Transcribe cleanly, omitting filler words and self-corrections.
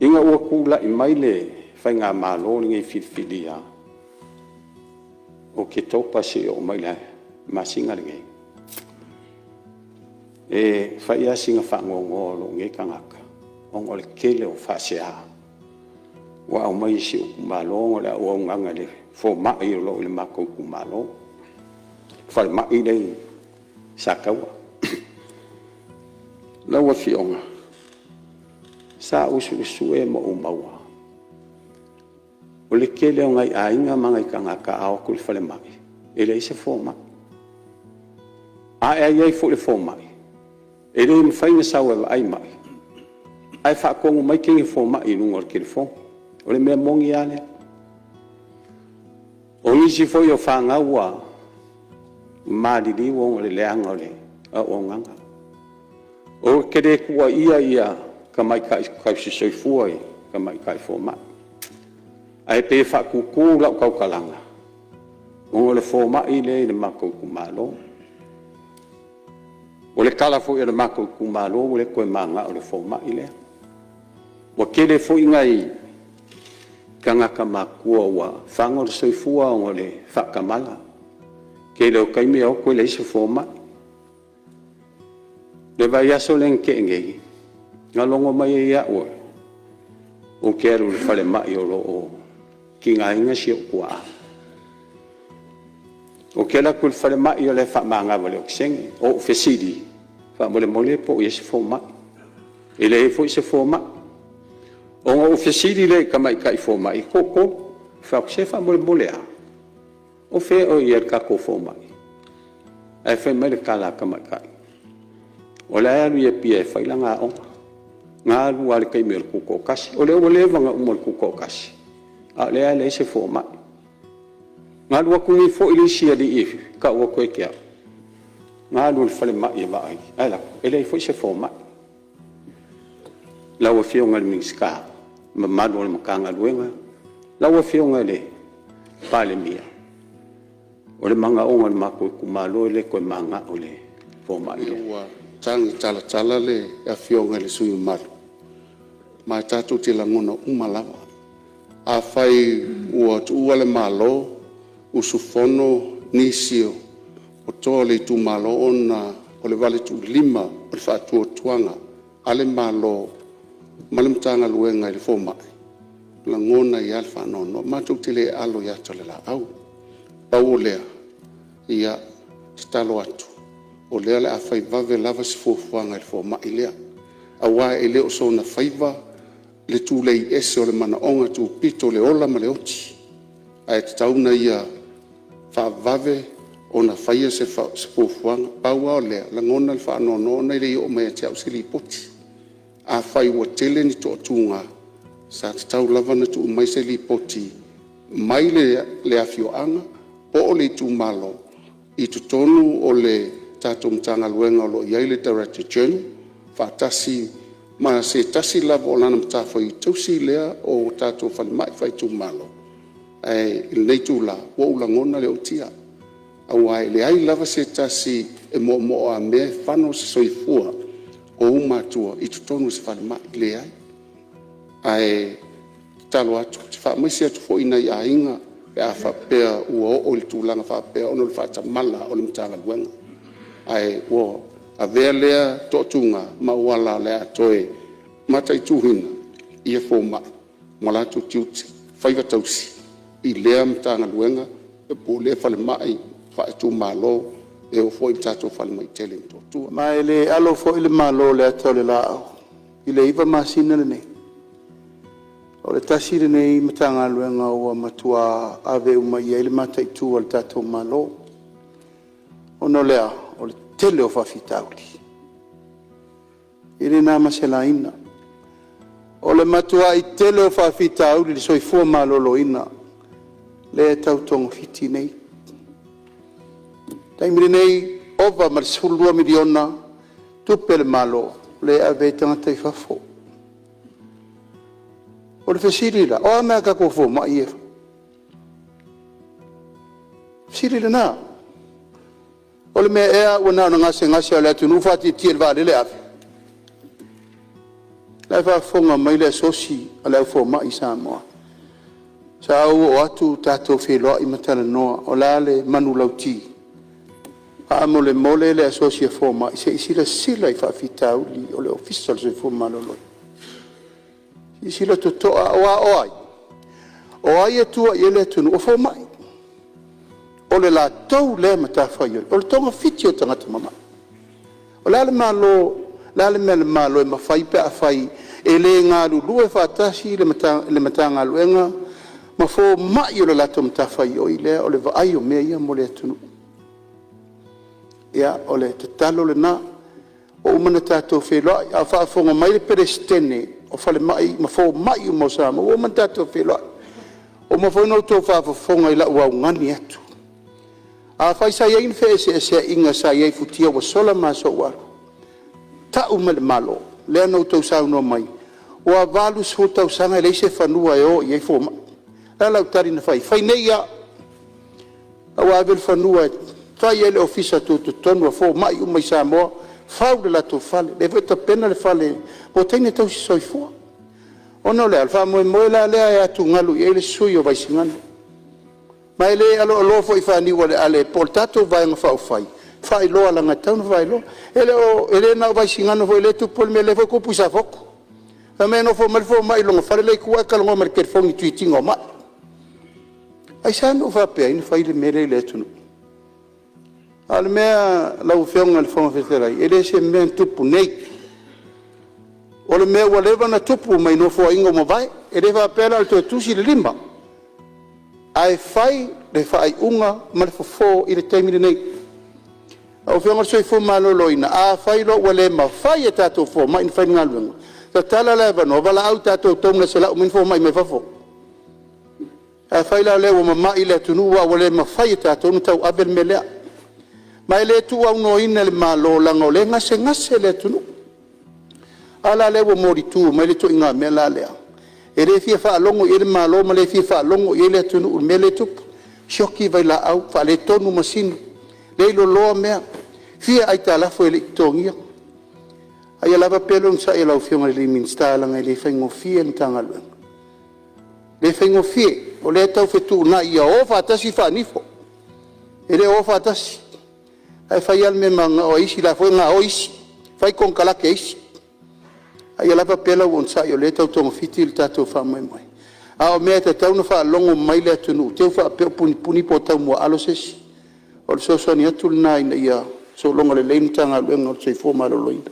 Ina ua tulai mai le faigamalo lenei filifilia Oketopa seia oo mai i le masina lenei, e fai lava sina faanoanoa o lou nei tagata ona o le tele o faasea ua aumai i si ou itumalo ona o le auaunaga i le fomai o lo o i le matou itumalo, le falemai lea i Sataua. Lau Afioga, sa ou suesue ma ou maua, o le tele o nai aiga ma nai tagata a o atu i le falemai, e leai se fomai. A e i ai foi i le fomai, e le mafai ona sau e vaai mai, ae faatonu mai teine fomai i luga o le telefoni. O le mea moni lava lea. O nisi foi o fanau ua maliliu ona o le leaga o le auaunaga. Ou te le tuuaia tamaitai tausisoifua i tamaitai fomai, ae pei e faatutu lau tautalaga, ona o le fomai lea e i le matou itumalo. O le tala foi a le matou itumalo ua le toe mananao i le fomai lea. Ua tele foi nai tagata matutua ua faga o le soifua ona o le faatamala. O le tele o taimi e o atu e leai se fomai. O le vaiaso lea na tea nei, na logo mai ai au ou te alu i le falemai o lo o tigaina si ou tuaa. Ou te alu atu i le falemai o la e faamanava i le okesene. Ou fesili faamolemole po o i ai se fomai. E leai foi se fomai. Ona ou fesili lea i tamaitai fomai e toatolu, ou fai atu, se faamolemole lava, o fea ea o i ai le tatou fomai? Ae fai mai le tala a le tamaitai, o la e alu i Apia e fai lana aoga, na alu lava i le taimi o le tutoatasi. O lea ua leva ona uma le tutoatasi, a o lea lava e leai se fomai. Na alu atu nei foi le isi alii e tau atu ia te au, na alu i le falemai e vaai, ae alu atu e leai foi se fomai. Lau Afioga i le Minisita ma le mamalu o le Matagaluega, lau Afioga i le Palemia, o le manaoga o le matou itumalo e le toe mananao i le fomai lea. Ua tagi talatala le Afioga i le sui usufono mamalu, ma e tatou te lagona uma lava. Afai ua tuua le Malo, usufono nisi o toa o le itumalo ona o le valetuulima o le faatuatuaga a le Malo ma le Matagaluega i le fomai, e lagona ai lava le faanoanoa. Matou te le alo i ata o le laau, pau o lea, e tatalo atu o lea o le a fai vave lava se fuafuaga i le fomai lea, aua e le o soona faiva le tulei ese o le manaoga tupito o le ola ma le oti, ae tatau ona ia faavave ona faia se fuafuaga. Pau lava o lea, e lagona le faanoanoa ona e le i oo mai ia te au se lipoti. Afai ua tele ni toatuga, sa tatau lava ona tuu mai se lipoti mai le afioaga po o le itumalo i totonu o le tatou Matagaluega o lo o i ai le Director General faatasi ma se tasi lava o lana matafaioi tausi lea o tatou falemai faaitumalo. Ae i lenei itula, ua ou lagona le ootia, aua e leai lava se tasi e moomooamea e fano se soifua o ou matua i totonu o se falemai, e leai. Ae tatalo atu, ou te faamaise atu foi i nai aiga pe a faapea ua oo i le tulaga faapea ona o le faatamala o le Matagaluega. Ae ua avea lea toatuga ma auala o le a toe mataituina fomai ma latou tiute, faiva tausi i lea Matagaluega po o lea falemai faaitumalo, e oo foi i le tatou falemai tele i Motootua. Ma e le alo foi le Malo i le ata o le laau i le 9 masina lenei. O le tasi lenei Matagaluega ua matua ave uma i ai le mataitu a le tatou Malo. Ona o le a? O le tele o faafitauli. E le na ma se laina. O le matuai tele o faafitauli i le soifua maloloina lea e tau togafiti nei. O le taimi lenei, ova ma le $12 miliona tupe a le Malo lea e ave ai tagata i fafo. O le fesili la, o a mea a tatou fomai ia e fai? O le fesili lena. O le mea ea ua na o le gasegase lava o le atunuu faatia i le vaalele ave? La e faafofoga mai le Asosi a le Au Fomai i Samoa, sa ou oo atu tatou feiloai ma talanoa o le a le manulauti. Faamolemole le Asosi a Fomai, se i silasila i faafitauli o le Ofisa o le Soifua Maloloina. Silasila totoa aua o ai? O ai e tua i ai le atunuu? O fomai. O le latou lea matafaioi o le togafiti o tagata mamai. O le a le mea a le Malo e mafai pe afai e le galulue faatasi le Matagaluega ma fomai o le latou matafaioi lea o le vaai o mea ia mo le atunuu. Ia, o le tatalo lena. Ua uma ona tatou feiloai, a o faafofoga mai le Peresetene o Falemai ma Fomai uma o Samoa, ua uma ona tatou feiloai. Ua uma foi ona outou faafofoga i lau augani atu. Afai sa i ai ni feeseeseaiga sa i ai i futia ua sola ma aso ua alu, tau mai i le Malo, lea na outou saunoa mai ua 80 tausaga e leai se fanua e o i ai fomai. O le a lau tali na fai ai? Fai nei lava, o la ua ave le fanua e fai ai le Ofisa Tutotonu a fomai uma i Samoa, fau le latou fale. O lea foi e tapena le fale mo teine tausisoifua. Ona o le a? O le faamoemoe la lea e atugalu i ai le sui usufono o Vaisigano. Ma e le aloaloa foi faaniualeale po o le tatou Vaega Faaupufai, faailoa leaga e tatau ona faailoa. E le na o Vaisigano foi lea e tupu le mea, o lea foi e tupu i Safotu. Fai mai e nofo mai le fomai i lona fale la e i tua ae talanoa mai i le telefoni i le treat ina o mai. Aisea na ou faapea ai na fai le mea lea i le atunuu? A o le mea lau Afioga i le Fofoga Fetalai, e le o se mea na tupu nei. O le mea ua leva ona tupu mai Nofoaiga ua mavae. E le faapea la o le toe tusi le 5, ae fai le faaiuga ma le fofo i le taimi lenei. Lau Afioga i le Soifua Maloloina, afai loa ua le mafai e tatou fomai ona fai le galuega, tatala le avanoa, valaau i tatou donors e lau mai ni fomai mai fafo. Afai la o lea ua mamai le atunuu ae ua le mafai e tatou ona tauave le mea lea. Ma e le tuuaunoaina e le Malo leaga o lea e gasegase le atunuu. A la lea ua molitu mai le ituaiga mea la lea? E le fia faalogo i ai le Malo ma le fia faalogo i ai le atunuu i le mea lea e tupu, sioki vailaau, faaletonu masini, leiloloa mea, fia aitalafu e le i totogiina. A ia lava pea le onosai i lau Afioga i le Minisita leaga e le faigofie le Matagaluega. E le faigofie, o lea e tau fetuunai ia o faatasi faanifo, e le o o faatasi. Ae fai lava le mea e mananao ai isi, o la e foi e gaoi isi, fai konekarate a isi. A ia lava pea lau onosai o lea e tau togafiti le tatou faamoemoe. A o mea e tatau ona faalogo mai le atunuu, te i faapea o punipuni po o taumuaalo se isi. O le fesoasoani atu lena ina ia sologa lelei le Matagaluega o le Soifua Maloloina.